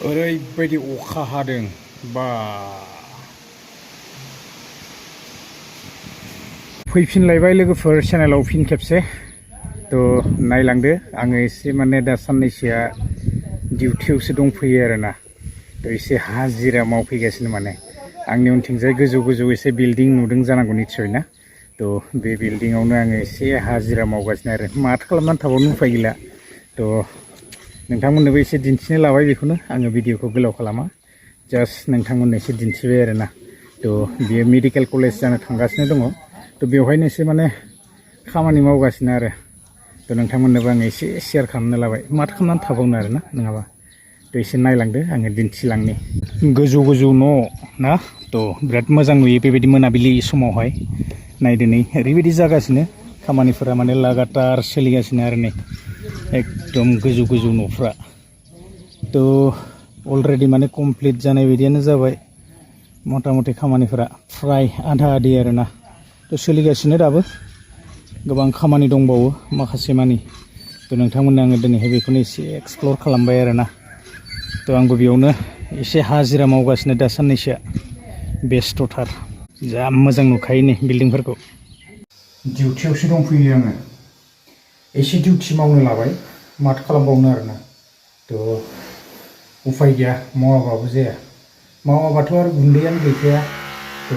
ओरैबायदि अखा हादों बा फैफिनलायबाय लोगोफोर चेनेलाव फिन खेबसे तो नायलांदो आङो एसे माने दा साननैसोआ डिउटियावसो दंफैयो आरोना तो एसे हाजिरा मावफैगासिनो माने आंनि उनथिंजाय गोजौ गोजौ एसे बिल्डिं नुदों जानांगौ निस्सय ना तो बे बिल्डिंआवनो आङो एसे हाजिरा मावगासिनो आरो माथो खालामनानै थाबावनो उफाय गैला तो नोंथांमोननोबो एसे दिन्थिनो लाबाय बेखौनो आङो भिडिअखौ गोलाव खालामा जास्ट नोंथांमोननो एसे दिन्थिबाय आरोना तो बियो मेडिकेल कलेज जानो थांगासिनो दङ तो बेवहायनो एसे माने खामानि मावगासिनो आरो तो नोंथांमोननोबो आङो एसे शेयार खालामनो लाबाय माथो खालामनानै थाबावनो आरोना नङाबा तो एसे नायलांदो आङो दिन्थिलांनि गोजौ गोजौ न' ना तो बिराद मोजां नुयो बेबायदि मोनाबिलि समावहाय नायदो नै ओरैबायदि जागासिनो खामानिफोरा माने लागातार सोलिगासिनो आरो नै एकदम गोजौ गोजौ न'फ्रा तो अलरेडि माने कमप्लिट जानाय बायदियानो जाबाय मथा मथि खामानिफोरा फ्राय आधा आधि आरोना तो सोलिगासिनो दाबो गोबां खामानि दंबावो माखासे मानि तो नोंथांमोननो आङो दिनैहाय बेखौनो एसे एक्सप्लर खालामबाय आरोना तो आंबो बेयावनो एसे हाजिरा मावगासिनो दा साननैसोआ बेस्थ'थार जा मोजां नुखायो नै बिल्डिंफोरखौ डिउटियावसो दंफैयो आङो एसे डिउटि मावनो लाबाय माथो खालामबावनो आरोना तो उफाय गैया मावाबाबो जाया मावाबाथ' आरो गुन्दैयानो गैखाया तो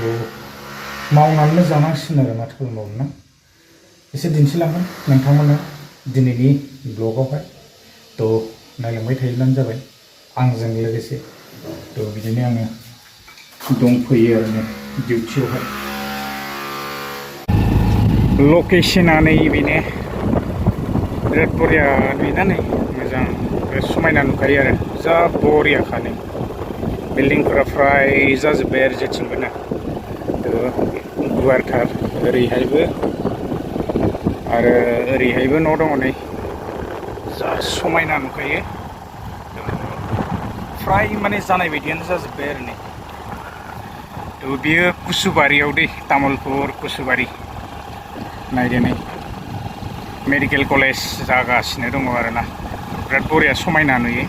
मावनानैनो जानांसिगोन आरो माथो खालामबावनो ना एसे दिन्थिलांगोन नोंथांमोननो दिनैनि ब्लगावहाय तो नायलांबाय थायोब्लानो जाबाय आंजों लोगोसे तो बिदिनो आङो दंफैयो आरो डिउटियावहाय लकेशना नैबेनो बिराद बरिया नुयोना नै मोजां बिराद समायना नुखायो आरो जा बरियाखा नै बिल्डिंफोरा फ्राय जाजोब्बाय आरो जेथिंबो ना तो गुवारथार ओरैहायबो आरो ओरैहायबो न' दङ नै जा समायना नुखायो फ्राय माने जानाय बायदियानो जाजोब्बाय आरो नै तो बियो कुसुबारियाव दै तामुलपुर कुसुबारि नायदो नै मेडिकेल कलेज जागासिनो दङ आरोना बिराद बरिया समायना नुयो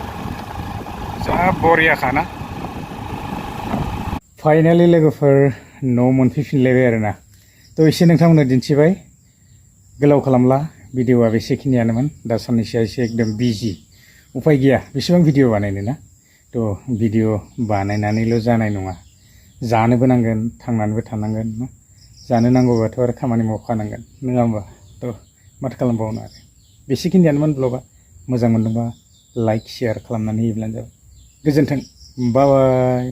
जा बरियाखाना फाइनालि लोगोफोर न' मोनफैफिनलायबाय आरोना तो एसे नोंथांमोननो दिन्थिबाय गोलाव खालामला भिडिअआ बेसेखिनियानोमोन दा साननैसोआ एसे एकदम बिजि उफाय गैया बेसेबां भिडिअ बानायनो ना तो भिडिअ बानायनानैल' जानाय नङा जानोबो नांगोन थांनानैबो थानांगोन ना जानो नांगौबाथ' आरो खामानि मावखानांगोन नङा होमबा तो माथो खालामबावनो आरो बेसेखिनियानोमोन ब्लगा मोजां मोनदोंबा लाइक शेयार खालामनानै होयोब्लानो जाबाय गोजोन्थों बाय बाय।